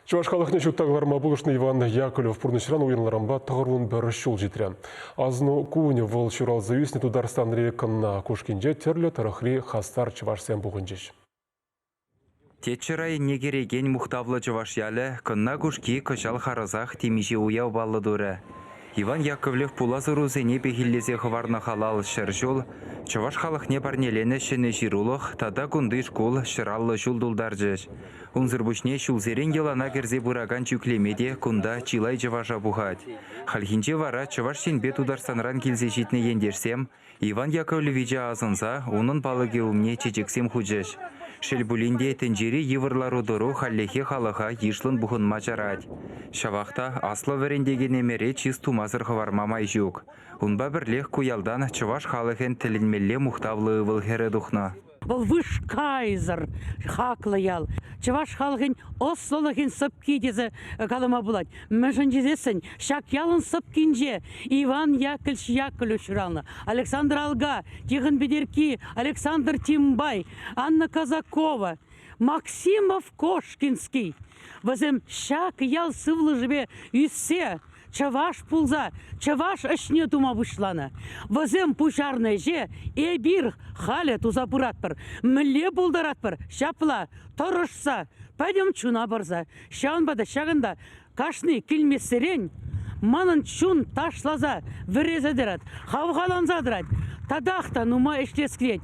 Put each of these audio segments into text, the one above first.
Чӑваш халӑхне ҫутта кӑларма пулӑшнӑ Иван Яковлев пурнӑҫран уйрӑлнӑранпа 91 ҫул ҫитрӗ. Асӑну кунӗ вӑл ҫуралса ӳснӗ Тутарстанри Кӑнна Кушкинче тӗрлӗ тӑрӑхри хастар чӑвашсем пухӑнчӗҫ. Теччӗ районне кӗрекен мухтавлӑ чӑваш ялӗ Кӑнна Кушки кӑҫал харӑсах темиҫе уяв паллӑ турӗ. Иван Яковлев пулас ӑрусене пехиллесе хӑварнӑ халал 100 ҫул, чӑваш халӑхне парнеленӗ ҫӗнӗ ҫырулӑх тата кунти шкул 150 ҫул тултарчӗҫ. Унсӑр пуҫне ҫулсерен йӑлана кӗрсе пыракан чӳклеме те кунта чылай чӑваша пухать. Хальхинче вара Чӑваш Енпе Тутарстанран килсе ҫитнӗ ентешсем Иван Яковлевича асӑнса унӑн палӑкӗ умне чечексем хучӗҫ. Шел пулин те, тӗнчери йывӑр лару-тӑру хальлӗхе халӑха йышлӑн пухӑнма чарать. Ҫавах та аслӑ вӗрентекенӗмӗре чыс тумасӑр хӑварма май ҫук. Унпа пӗрлех ку ялтан чӑваш халӑхӗн тӗлӗнмелле мухтавлӑ ывӑл-хӗрӗ тухнӑ. Вӑл вышкайсӑр хаклӑ ял. Чӑваш халӑхӗн ӑслӑлӑхӗн сӑпки тесе калама пулать. Мӗншӗн тесессӗн ҫак ялӑн сӑпкинче Иван Яковлевич Яковлев ҫуралнӑ, Александр Алга, Тихон Петерки, Александр Тимбай, Анна Казакова, Максимов Кошкинский. Вӗсем ҫак ял сывлӑшӗпе ӳссе чӑваш пулса чӑваш ӗҫне тума пуҫланӑ. Вӗсем пуҫарнӑ ӗҫе эпир халӗ туса пыратпӑр. Мӗнле пултаратпӑр, ҫапла тӑрӑшса, пӗтӗм чуна парса. Ҫавӑнпа та ҫакӑнта кашни килмессерен манӑн чун ташласа вӗресе тӑрать, хавхаланса тӑрать. Татах та нумай ӗҫлес килет.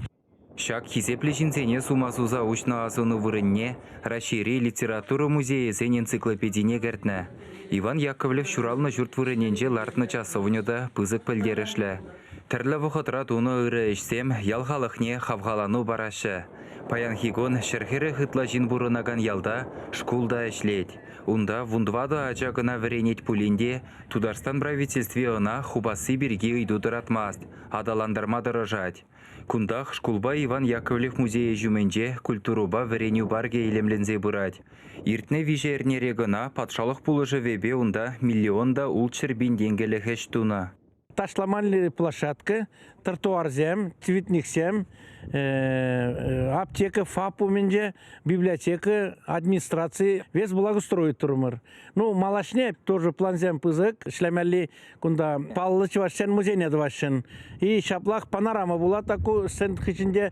Ҫак хисеплӗ ҫынсене сума суса уҫнӑ асӑну вырӑнне Раҫҫейри литература музейӗсен энциклопедине кӗртнӗ. Иван Яковлев ҫуралнӑ ҫурт вырӑнӗнче лартнӑ часовня та пысӑк пӗлтерӗшлӗ. Тӗрлӗ вӑхӑтра тунӑ ырӑ ӗҫсем ял халӑхне хавхалану параҫҫӗ. Паянхи кун 140 ытла ҫын пурӑнакан ялта шкул та ӗҫлет. Унта 14 ача кӑна вӗренет пулин те Тутарстан правительстви ӑна хупасси пирки ыйту тӑратмасть, аталантарма тӑрӑшать. Кунтах шкулпа Иван Яковлев музейӗ ҫумӗнче культурӑпа вӗренӳ паркӗ илемленсе пырать. Иртнӗ виҫӗ эрнере кӑна патшалӑх пулӑшӑвӗпе унта миллион та 600 пин тенкӗлӗх ӗҫ тунӑ. Ташламалли площадка, тротуарсем, цветниксем, аптека, ФАП умӗнче, библиотека, администраци весь благоустроить турӑмӑр. Ну, малашне тоже плансем пысӑк, ӗҫлемелли Кунта паллӑ чӑвашсен музейне тӑвасшӑн. И ҫаплах панорама пулать ку стенд хыҫӗнче.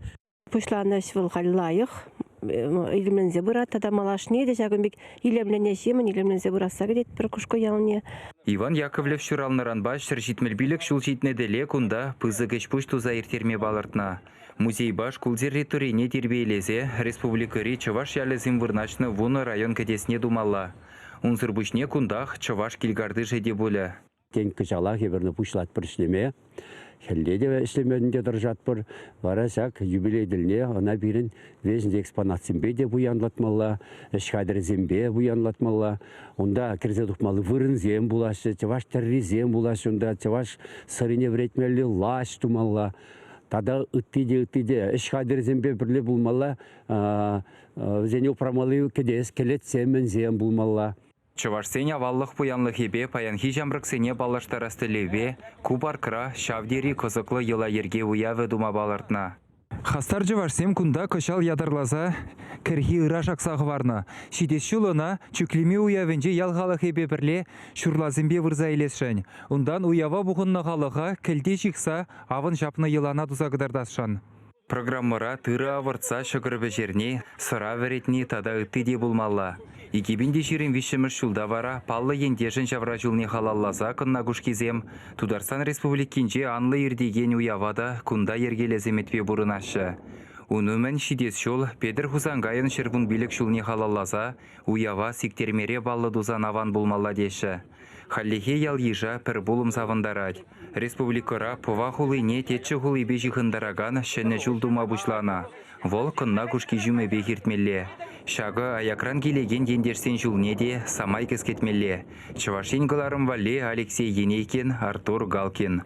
Пуҫланӑ ӗҫ вӑл халь лайӑх, илемленсе пырать тата малашне те ҫакӑн пек илемленеҫҫӗ-мӗн, илемленсе пырасса кӗтетпӗр Кушкӑ ялне. Иван Яковлев ҫуралнӑранпа 175 ҫул ҫитнӗ тӗле кунта пысӑк ӗҫ-пуҫ туса ирттерме палӑртнӑ. Музейпа шкул территорине тирпейлесе республикӑри чӑваш ялӗсем вырнаҫнӑ вунӑ район кӗтесне тумалла. Унсӑр пуҫне кунтах чӑваш килкартишӗ те пулӗ. Тен, кӑҫалах эпир пуҫлатпӑр ӗҫлеме. Хӗлле те ӗҫлеме ӗнтӗ тӑрӑшатпӑр. Вара ҫак юбилей тӗлне ӑна пирӗн веҫӗн экспонатсемпе те пуянлатмалла, ӗҫ хатӗрӗсемпе пуянлатмалла. Унта кӗрсе тухмалли вырӑнсем пулаҫҫӗ, чӑваш тӗррисем пулаҫҫӗ унта, чӑваш сӑрине вӗретмелли лаҫ тумалла. Тата ытти те, ытти те ӗҫ хатӗрӗсемпе пӗрле пулмалла. Вӗсене упрамалли кӗтес, кӗлетсем, мӗнсем пулмалла. Чӑвашсен аваллӑх пуянлӑхӗпе паянхи ҫамрӑксене паллаштарас тӗллевпе ку паркра ҫав тери кӑсӑклӑ йӑла-йӗрке уявӗ тума палӑртнӑ. Хастар чӑвашсем кунта кӑҫал ятарласа кӗрхи ыраш акса хӑварнӑ. Ҫитес ҫул ӑна Чӳклеме уявӗнче ял халӑхӗпе пӗрле ҫурласемпе вырса илесшӗн. Унтан уява пухӑннӑ халӑха кӗлте ҫыхса авӑн ҫапнӑ йӑлана туса кӑтартасшӑн. Программӑра тырӑ авӑртса ҫӑкӑр пӗҫерни, сӑра вӗретни тата ытти те пулмалла. 2023 ҫулта вара паллӑ ентешӗн ҫавра ҫулне халалласа кӑннакушкисем Тутарстан Республикинче анлӑ иртекен уява та кунта йӗркелес ӗмӗтпе пурӑнаҫҫӗ. Ун умӗн ҫитес ҫул Петӗр Хусанкайӑн 115 ҫулне халалласа уява Сиктермере паллӑ тусан аван пулмалла теҫҫӗ. Хальлӗхе ял-йыша пӗр пулӑм савӑнтарать. Республикӑра Пӑва хулине Теччӗ хулипе ҫыхӑнтаракан ҫӗнӗ ҫул тума пуҫланӑ. Вӑл Кӑнна Кушки ҫумӗпех иртмелле. Ҫакӑ аякран килекен ентешсен ҫулне те самай кӗскетмелле. Чӑваш Ен кӑларӑм валли Алексей Енейкин, Артур Галкин.